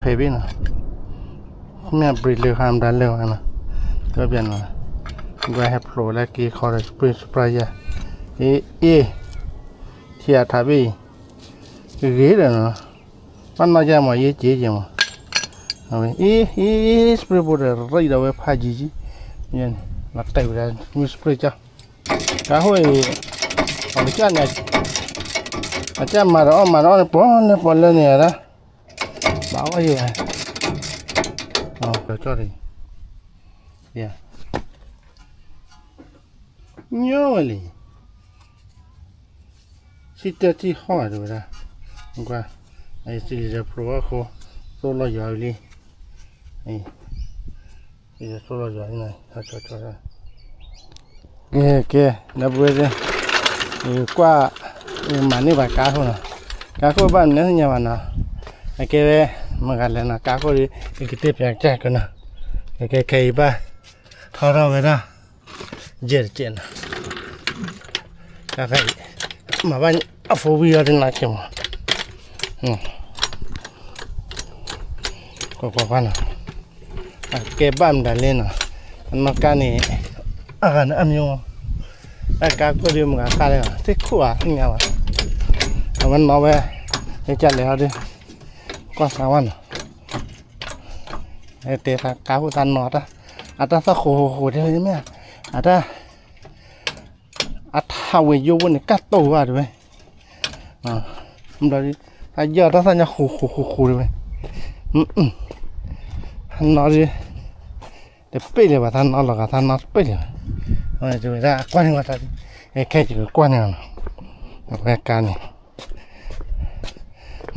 ဖဲဘ့ၣ်နီၤ, မ့ၢ်ဘြံၤလၢဟါမတၤလၢာ်နီၤ, တဘၣ်ပျဲနီၤ, ကွၢ်ဟဲဖျိးလၢက့ၤခီဒီး spring spray ယၤ, အ့ အ့ ထံအထးဘ့ၣ်အံၤ, ဂ့ၤဒီးနီၤ, ဘၣ်နီၢ်ယါမး ယ့က့က့မး, အ့ အ့ spray ဘိဒီးရံၣ်ဒီးဝဲဖးယံၤယံၤ, လီၤတဲာ်ဝဲဒၣ် spray ကၠီ, ကါဟိၣ်အံၤ, အကစၢ်န့ၣ်, အကစၢ်မၤဒီးအီၣ်မၤဒီးအီၣ်န့ၣ် ပှၤလၢပှၤလၢန့ၣ်ဒၣ် ဘၣ်အီၣ်ယံၤဝဲ, ကၠီတဂ့ၤ, ညီဝဲလံ, ဆံတၢထံၣ်ဟီၣ်တဲဝဲဒၣ်, ကွၢ်, စံးလံဒီးဖျိအီၣ်ဃိ, သိၣ်လီၤယွၤဝံၤလံ, သိၣ်လီၤယွၤလံ, ကဲ ကဲ, ဒီပုၢ်ဝဲၢ်သ့ၣ်, ကွၢ်, မၤန့ၢ်ဘၣ်ကါခိၣ်နီၤ, ကါခိၣ်ဘၣ်မနုၤသ့ၣ်ညါဘၣ်နီၤ, အကဲဝဲ, မ့ၢ်ဂၤလဲၤနီၤ ကါခိၣ်ဒီး ကတဲပၠးကစၢ်ကနီၤ, ကဲခဲအံၤဘၣ်, ထီထီၣ်ဝဲဒၣ်, ယဲၢ်တကဲးနီၤ, ကါခါအံၤ, မၤဘၣ်အ four wheel အီၤတနီၤကဲမး, ကွၢ်ကွၢ်ကွၢ်နီၤ, အကဲဘၣ်မတၤလဲၣ်နီၤ, အနီၢ်ကါန့ၣ်, အဂၤန့ၣ်အမံၤ, အကါခိၣ်ဒီးမ့ၢ်ဂၤဃါလၢ, သ့ၣ်ခိၣ်ဧါသ့ၣ်ညါဘၣ်, အဝဲနီၢ်ဝဲ, ဟဲကလဲၤဟီဒီး, ကွၢ်စးဝါနီၤ, တဲသးကါခိၣ်သးနီၢ်, အတၢ်သီၣ်ဃိးဃိးဃိးတဲဝဲမ့ၢ်, အတၢ် အထးဝဲယိဝဲန့ၣ် ကၢ်တိၢ်ဝဲတဲဝဲ, ဘျီ, အယီၢ်တၢ်သၣ်ညါဃူဃူဃူဃူတဲဝဲ, နီၢ်ဒီး, တပ့ၢ်လၢၤဘၣ် သးနီၢ်လီၤဂာ်သးနီၢ်တပ့ၢ်လၢၤဘၣ်, တဲဝဲဒၣ်ကွၢ်န့ၢ်ဝဲတၢ်, ခဲကကွၢ်န့ၢ်လီၤ, အဝဲကါန့ၣ်,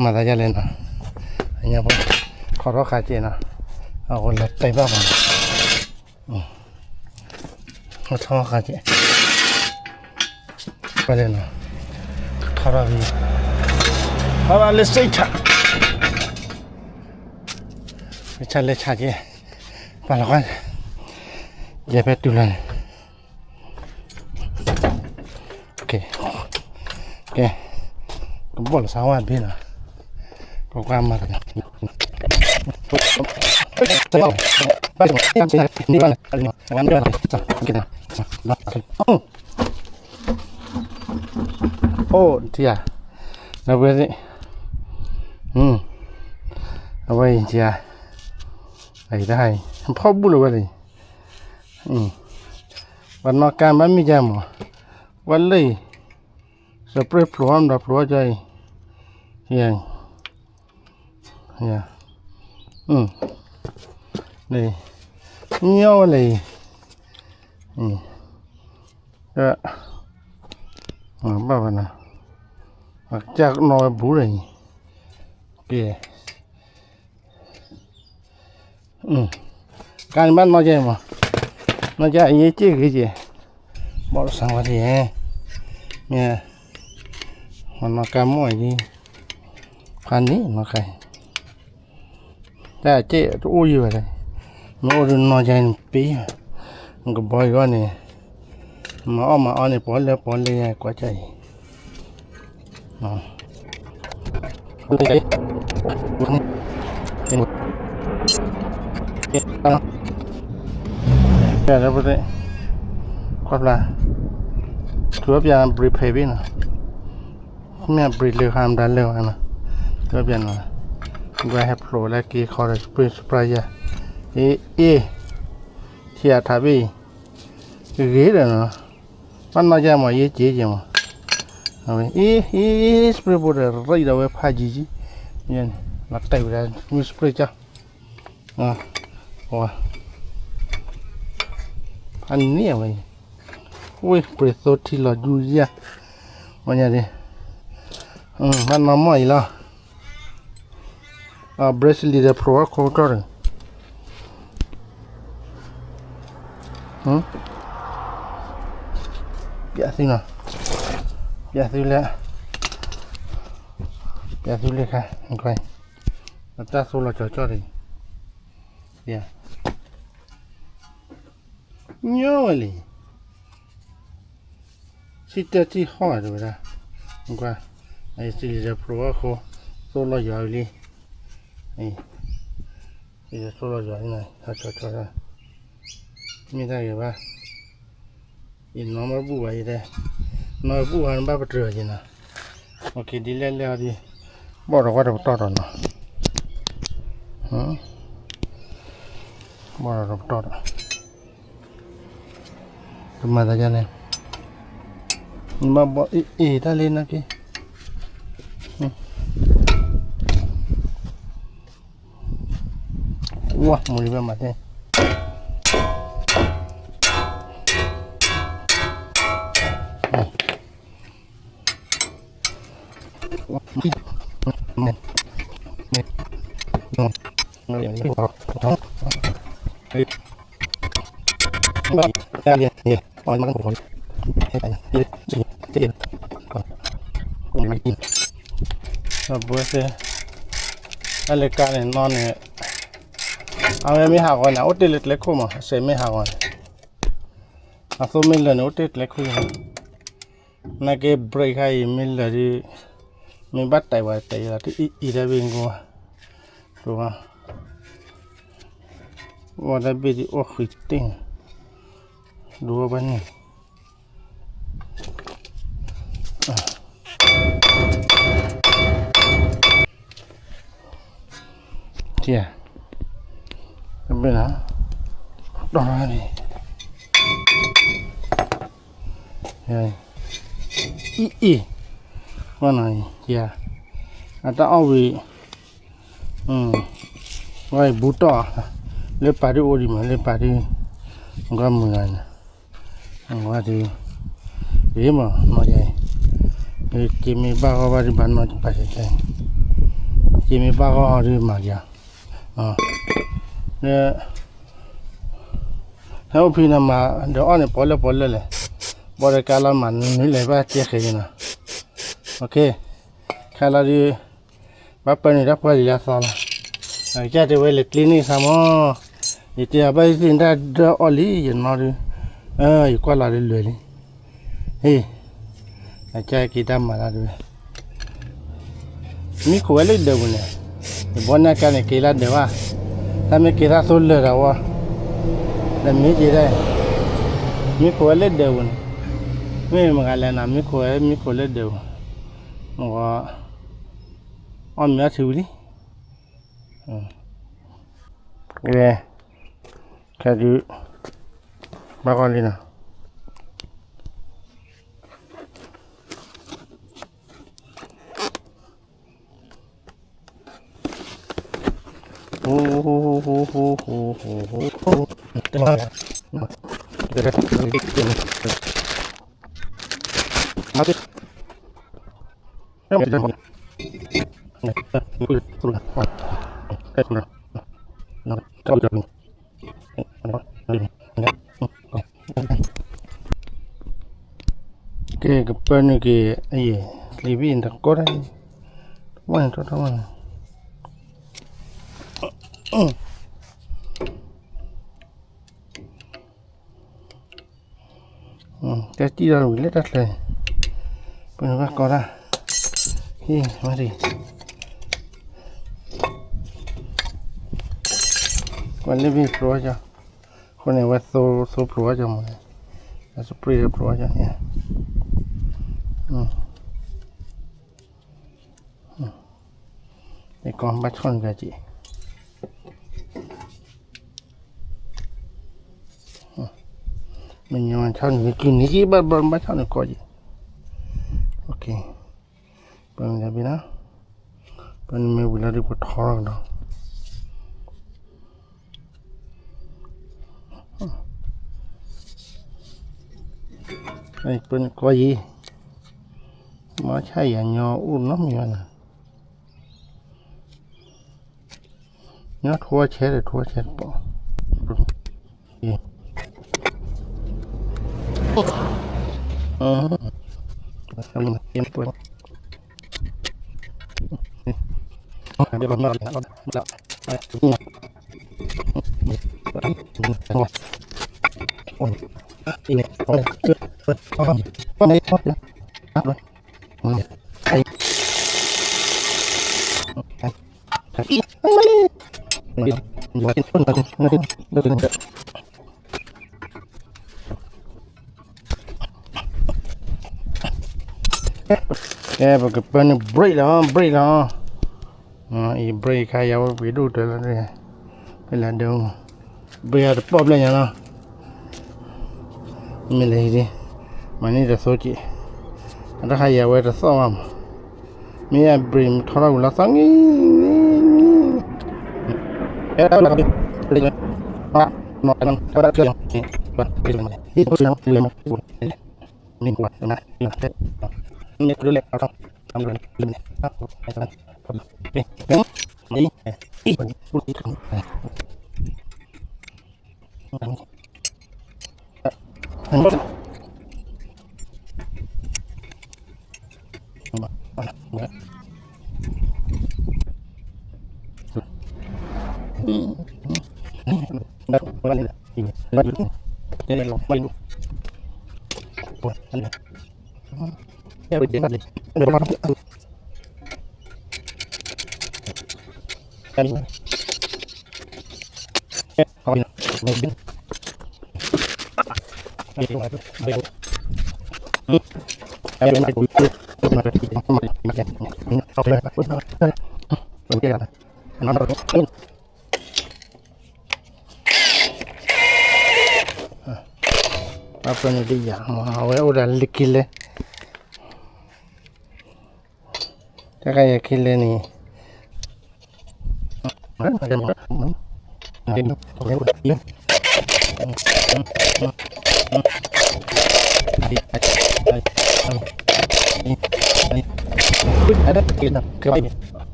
မၤသးယါလဲၣ်နီၤ, အညါပှၤ, ထီထီၣ်ဃာ်ကဲနီၤ, အဝဲလီၤတဲာ်ဘၣ်ပှၤနီၤ ထီၣ်ဃာ်ကဲ, ပလဲၣ်နီၤ, ထီထီၣ်ဘၣ်, ထီထီၣ်လၢစ့ဆး, လၢဆးလၢဆးကဲ, ပလီၤဃာ်, ယဲၢ်ဖဲတူၢ်လီၤန့ၣ် ကဲ, ကဘီၣ်လီၤစးဝါဘ့ၣ်နီၤ, ပကွၢ်မၤတၢ်, အိၣ်ထံဧါ, အဝဲသ့ၣ်, အဝဲအံၤထံဧါ, အံၤတဟါအံၤ ဖီၣ်ဘူၣ်လီၤဝဲလံ, ပှၤနီၢ်ကါဘၣ်မ့ၢ်ကါမး, ဝဲလၢအံၤ, စပရ့ဖျိအီၣ်မဒီးဖျိအီၣ်ကၠီအံၤ, ညီဝဲလၢအံၤ, ဘၣ်ဘၣ်နီၤ, ကစၢ်နီၢ်ဝဲဘူးလၢအံၤ, ကဲ ကါန့ၣ်ဘၣ်နီၢ်ကဲမး, နီၢ်ကဲအံၤစ့ၢ်ဂ့ၤကဲ, ဘီၣ်လီၤစးဝါကဲ, မ့ၢ်, နီၢ်ကါမီၢ်အံၤ, ဖးန့ၣ်နီၢ်ကါအံၤ, တၢ်စ့ၢ်တအိၣ်ယံၤဘၣ်လဲၣ်, မ့ၢ်အိၣ်ဒီးနီၢ်ကါအံၤန့ၣ်ပ့ၢ်, ကဘီယူၤအီၤန့ၣ်, မၤအီၣ်မၤအီန့ၣ် ပှၤလၢပှၤလၢယကွၢ်ကၢ်အံၤ ကွၢ်ဖျါ, ထုးအီၣ်ပၠး brake pads ဘ့ၣ်နီၤ, မ့ၢ် brake လၢဟါမတၤလၢာ်ဘၣ်နီၤ, ထုးအီၣ်ပၠးနီၤ, ကွၢ်ဟဲဖျိးလၢက့ၤခီဒီး spring spray ယၤ, အ့ အ့ ထံအထးဘ့ၣ်အံၤ, ဂ့ၤဒီးနီၤ, ဘၣ်နီၢ်ယါမး ယ့က့က့မး, အ့ အ့ spray ဘိဒီးရံၣ်ဒီးဝဲဖးယံၤယံၤ, လီၤတဲာ်ဝဲဒၣ် spray ကၠီ ဖးန့ၢ်အဝဲအံၤ, ဝ့ၢ် brake သိထံလီၤယူယၤ, ဝဲညါဒ်, ဘၣ်နီၢ်မီၢ်အံၤလီၤ, brake လံဒီးဖျိးဝဲခိၣ်ကၠီဒီး, ပျးသုနီၤ, ပျးသုလၢ, ပျးသုလၢခါ, တၢ်သိလီၤကၠီကၠီဒီး, ညီဝဲလံ, ဆံတၢထံၣ်ဟီၣ်တဲဝဲဒၣ်, ကွၢ်, စံးလံဒီးဖျိးဝဲခိၣ်, သိလီၤယွၤဝံၤလံ, အံၤ ယဆိလီၤယွၤန့ၣ် ဆီဆီဆီ, မ့ၢ်တၢ်ဂ့ၤဘၣ်, ယနီၢ်မ့ၢ်ဘူၣ်ဘၣ်ယတဲ, နီၢ်ဘူၣ်ဟါနဘၣ်ပတြၢၤယနီၤ, အိၣ်က့ၤဒ်လဲၣ်လဲၣ်အီၤဒ်, ဘီၣ်ဒီးဝဲတပတီၢ်ဒီးနီၤ, ဘီၣ်ဒီးတပတီၢ်ဒီး တမၤသးယါန့ၣ်, နဘၣ်ဘီအ့ၣ်အ့ၣ်တၢ်လ့နက့, ဝါ မူလံဘၣ်မၤသ့ၣ် ဘၣ်ဆၣ်, အလဲၤကါန့ၣ်နီၢ်န့ၣ်, အဝဲမ့ၢ်ဟးဂီၤန့ၣ် အိၣ်တ့ၢ်လၢကျဲခိၣ်မး, အစဲးမ့ၢ်ဟးဂီၤန့ၣ်, အသိမ့ၢ်လၢာ်န့ၣ် အိၣ်တ့ၢ်ကျဲခိၣ်, နာ်က့ brake ခါအံၤမ့ၢ်လၢာ်ဒီး, မ့ၢ်ဘၣ်တဲာ်ဝဲတဲာ်လီၤ တအံၤအံၤတၢ်ဘ့ၣ်ဂီၢ်, ဒိၣ်ဘၣ်, အီၣ်တၢ်ဘ့ၣ်ဒ်အီၣ်ဃံတ့ၢ်န့ၣ်, ဒိၣ်ဘၣ်န့ၣ် တဘ့ၣ်လီၤ, တီၢ်န့ၣ်, အံၤအံၤ, ဘၣ်နီၤ, ယၤ, အတၢ်အီၣ်ဝံၤ, ဝဲအံၤဘူးတီၢ်, လၢပာ်ဒုးအိၣ်ဒံးမး လၢပာ်ဒုး, ဂီၢ်မုၢ်ဂၤန့ၣ်, ဝဲဒုး, ဂ့ၤမး နီၢ်ယၤအံၤ, က့ၤမ့ၢ်ဘၣ်ဂီၢ်ဘၣ်ဒုးဘၣ်နီၢ်ပာ်စဲးခဲ, က့ၤမ့ၢ်ဘၣ်ဂီၢ်ဟီဒုးမၤက့ၤ, လၢ ဟဲအိၣ်ဖဲန့ၣ်မၤ ဒီးအီၣ်န့ၣ် ပီလၢပီလၢလဲၣ်, ဘီဒီးကါလီၤမၤနုၤလဲၣ်ဘၣ်ကဲဃဲၤယနီၤ, ခါလီၤဒုး, ဘၣ်ပၢနုာ်တၢ်ပှၢ်လံၤလၢအသီလီၤ, အကစၢ်တဲဝဲလဲၤကျ့န့ၢ်သးမး, ယတဲအဘၣ်ယသ့ၣ်နတၢ်ဒၢအီၣ်လံ ယနီၢ်ဒုး, ယကွၢ်လီၤဒုးလွဲၢ်လံ, ဟ့ၣ်, အကစၢ်က့ၤတၢ်မၤလၢဒုး မံခိၣ်ဝဲလၢဒၢးပူၤန့ၣ်, ယဘီန့ၢ်ကါန့ၣ် က့ၤလၢဒၢးဘၣ်, တၢ်မ့ၢ်က့ၤတၢ်သိလၢာ်ဒီးဝဲ, ဒီးမ့ၢ်က့ၤဒၣ်, မံခိၣ်ဝဲလၢဒၢးပူၤန့ၣ်, မ့ၢ်မတၤလဲၣ်နီၤ မံခိၣ်ဝဲ မံခိၣ်လၢဒၢးပူၤ, မ့ၢ်, အီၣ်မ့ၤအီထံဝံၤလံ, ဝဲ, ခဲဒုး, ဘၣ်ဂီၢ်လံနီၤ ကဲ ကပၢနုာ်က့ၤ အယဲၢ် လံာ်ဘံၣ်တကိးတၢ်, ဝဲန့ၣ်ထီၣ်ထီၣ်ဝဲန့ၣ်, တၢ်စံၣ်ထီၣ်ဝံၤလၢတၢ်ချၢန့ၣ်, ပနုာ်ဘၣ်ကိးတၢ်, ဟံၣ်မ့ၢ်, ကွၢ်လၢဘ့ၣ်ဖျိအီၤကီ, အဃိန့ၣ် အဝဲသိဖျိအီၤကီမ့ၢ်, အစပရ့ၣ်ဖျိအီၤကီ, ယကဘၣ်ဆီၣ်န့ၢ်က့ၤ, မ့ၢ်ညီဆီၣ်န့ၢ်က့ၤန့ၣ်က့ၤဘၣ်ဘၣ်ဘၣ်ဆီၣ်န့ၢ်ကီးက့ၤ, ပနုာ်ဘ့ၣ်နီၤ, ပနုာ်မ့ၢ်ဝံၤလီၤဒုးပထီထီၣ်ကဒီး, ပနုာ်ကီးယံၤ, မ့ၢ်ဆၣ်ယၤညီအိၣ်နီတမံၤဘၣ်နီၤ ညီထိဆဲးဒီးထိဆဲးတပီၢ်, အံၤ ကဲ ပကပၢနုာ် brake လီၤ brake လီၤ. အံၤ brake ခါယၤဝဲပှ့ၤဒိၣ်တၢ်လီၤ, ဖဲလၢဒိ brake တပီၢ်ဖျဲၣ်ညါလီၤ. မ့ၢ်လဲၤဟံး, မၤန့ၢ်တသိက့ၢ်, အတၢ်ခါယၤဝဲတသီၣ်ဘၣ်မး, မ့ၢ်ယ brake ထီထီၣ်ဝံၤလီၤသီၣ် ပှၤပၢနုာ်ဒ်ယၤမး အဝဲအိၣ်ဒီးလၢခံလဲၣ်, တၢ်ခါယၤခံလဲၣ်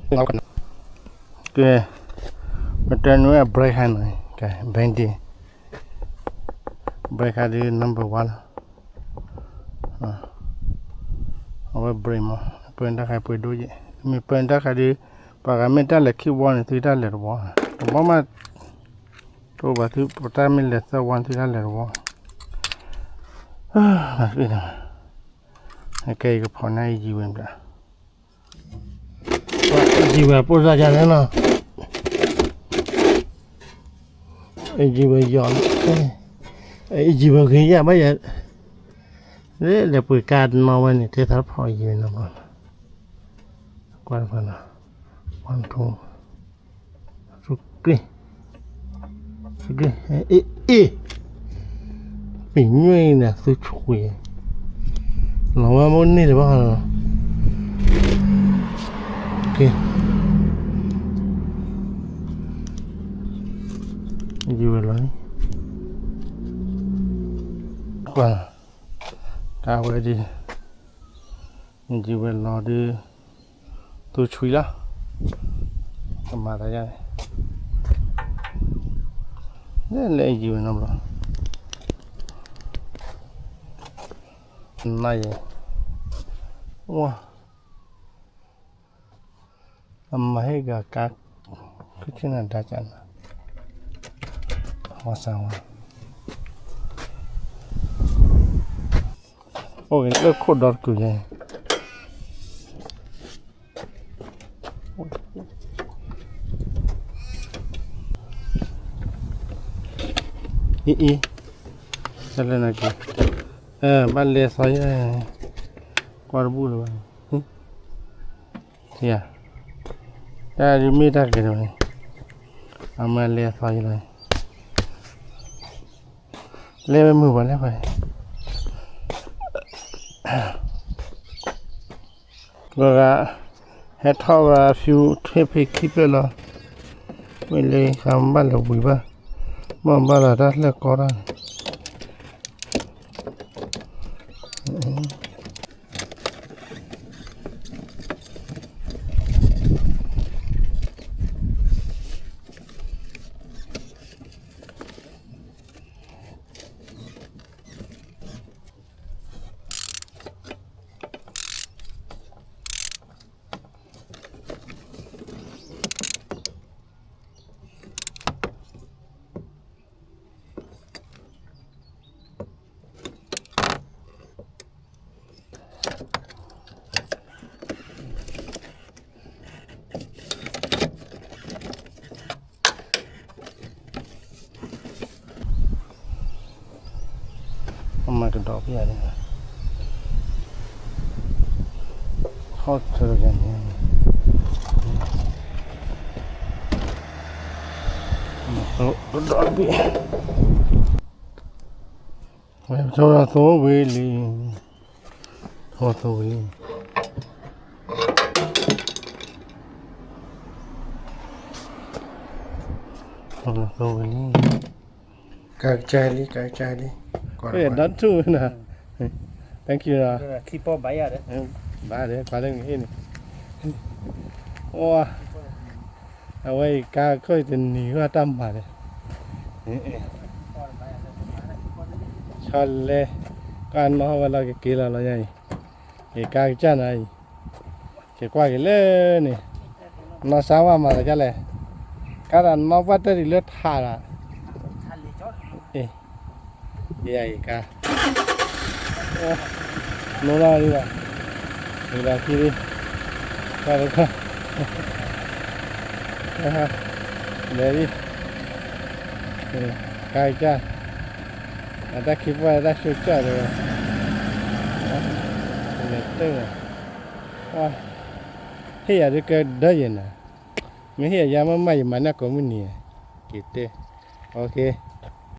န့ၣ် ကဲ, ပတဲနုာ်ဝဲ brake ခါန့ၣ်, ကဲ brake, brake ခါဒုး number one လီၤ. အဝဲ brake မး, ပၢနုာ်တၢ်ခါပှ့ၤဒိၣ်ယဲၢ်, မ့ၢ်ပၢနုာ်တၢ်ခါဒုး, ပှၤဂၤမ့ၢ်တၢ်လဲၤခံဝီန့ၣ် သုတၢ်လဲၤတဝီ, တဝီမး, တအိၣ်ဘၣ်သု ပတၢ်မ့ၢ်လဲၤသၢဝီန့ၣ် သုတၢ်လဲၤတဝီ, ကဲ ယကဖီၣ်န့ၢ် engine ဝဲဘျီ engine ဝဲပိၢ်စၢ်ယၤန့ၣ်နီၤ, engine ဝဲယီၤ, engine ဝဲဂ့ၤယၤဘၣ်ယၤ, လဲၤပှ့ၤကါတနီၤဝဲန့ၣ် တဲသးဖီၣ် engine ဝဲနီၤ, ကွၢ်တဖၣ်နီၤ, one two, သုကြ့, သုကြ့, အ့ အ့ ပညွဲၣ်အံၤန့ၣ် သုဆွံ, လီၤဝဲမိၢ်န့ၢ်တဘၣ်လီၤ, ကဲ, ယဝဲလီၤ, ကွၢ်, တၢ်ဝဲဒ် ယဝဲလီၤဒုး သုဆွံလီၤ, ကမၤတၢ်ယါန့ၣ်, လဲၤလဲၤယဝဲနီတဘျီ, နယဲ, ဝါ, အမၤဟ့ၣ်ဂၤကါ, ခုဆ့ၣ်နၤဒါကနၤ, ဝါစၢ်ဝါ အိၣ်လၢခိၣ်ဒီတကုာ်ယဲၢ်, အံၤအံၤ, တလဲၣ်နက့ၤ, ဘၣ်လဲၤသီယဲၢ်, ကွၢ်တဘူၣ်လၢၤဘၣ်, ယၤ, တၢ်ဒုးမ့ၢ်တၢ်ဂ့ၤတဝဲ, အမၤလဲၤသီယဲၢ်လီၤ, လဲၤဝဲမုာ်ပှၤလဲၣ်ပှၤ ဂၤဂၤ ဟဲထီၣ်ဝဲ fuel ထွဲဖဲခံဖျၢၣ်လီၤ, မ့ၢ်လၢဃဘၣ်လဲၤဝံၤဘၣ်, မ့ၢ်ဘၣ်လီၤတၢ်လၢကီတၢ်န့ၣ်, မၤကဒီးပယၤန့ၣ်, ဟီၣ်ထၢယၤန့ၣ်, ကဒီးပယၤ, ဝဲဆီရသိဝံၤလံ, ဆီသိဝံၤလံ, ဆီသိဝံၤလံ, ကကစၢ်လံ ကကစၢ်လံ, ဒီထူၣ်နၤ, thank you လီၤ, ဘၣ်ဒီး ကွၢ်လၢန့ၣ်, အဝဲအံၤ ကါခီၣ်အံၤတနံၤဂီၢ်တၢ်မၤန့ၣ်, ဆီလဲ, ကါနီၣ်ဝဲလီၤကက့ၤလီၤလီၤညါအံၤ, ယကါကစၢ်နၤအံၤ, ယကွၢ်က့ၤလၢန့ၣ်, နီၢ်စါဝါမၤသးဒ်လဲၣ်, ကါဒီးနီၣ်ပှၢ်တၢၢ်ဒံးလၢထးဒီး, အ့ ယအံၤကါ, နီၢ်လီၤလံဘၣ်, မ့ၢ်ဒီးခံလံ, ကွၢ်လၢကွၢ်, လဲၤလံ, ကါကစၢ်, အတၢ်ခံပှၢ်တၢ်ဆိကၠီၣ်ဒီး, လဲၤတၢ်, ဟ့ၣ်ယၤဒ်ကဒၢယဲၢ်နၤ, မ့ၢ်ဟ့ၣ်ယၤယါမးမး ယမၤန့ၢ်ကိးမုၢ်နံၤ, က့ၤတဲ, OK,